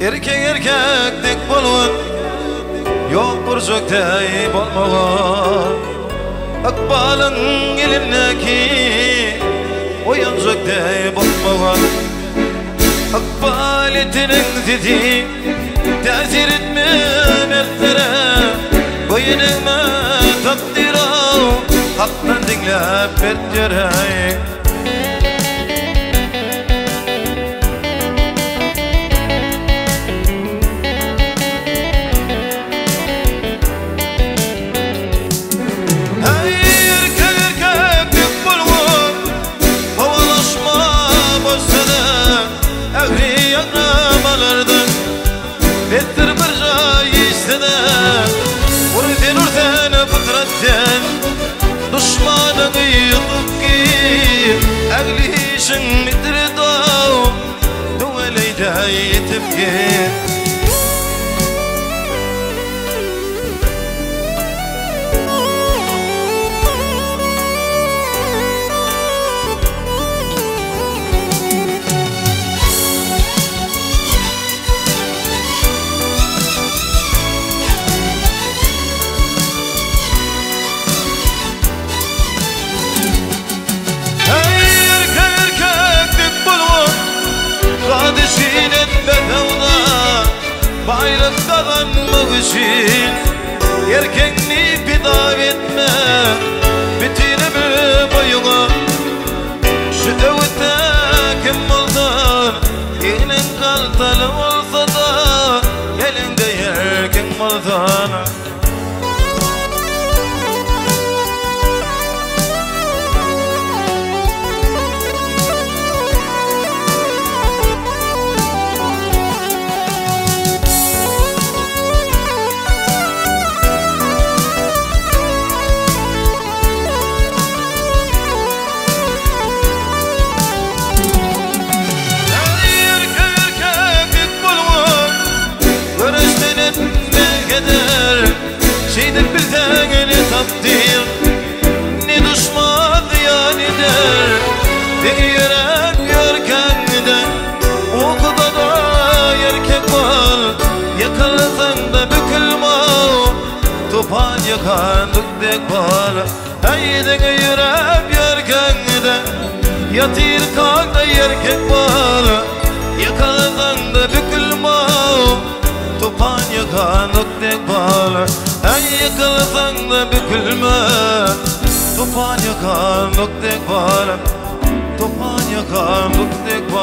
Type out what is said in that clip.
Erkek erkek dek bolgun, Ýok burjak deý bolmaga. Ykbalyň elindäki Oýunjak deý bolmaga. Ykbal etiniň sesi Täsir etme mertlere, Boýun egme takdyra, Hakdan diňläp mert ýöre. Duşmanyňy ýutup gir, Ähli işiň bitir daw, Tüweleýde ýetip gel. Baýlyk gazanmak üçin erkeňni pida etme Bütin ömür boýuňa Şu öwüte kim bolsun Egniň galtaly bolsa-da Eliňde erkiň bolsun. Şeýdip bilseň ne takdyr, Ne duşman zyýan eder. Sen ýöräp ýörkäň-de, Ukuda-da erkek bol, Ýykylsaň-da bükülme, Tupan ýykan duk dek bol. Äý, diňe ýöräp ýörkäň-de, Ýatyrkaň-da erkek bol, Ýykylsaň-da bükülme, Tupan ýykan duk dek bol. Äý, ýykylsaň-da bükülme, Tupan ýykan duk dek bol, Tupan ýykan duk dek bol.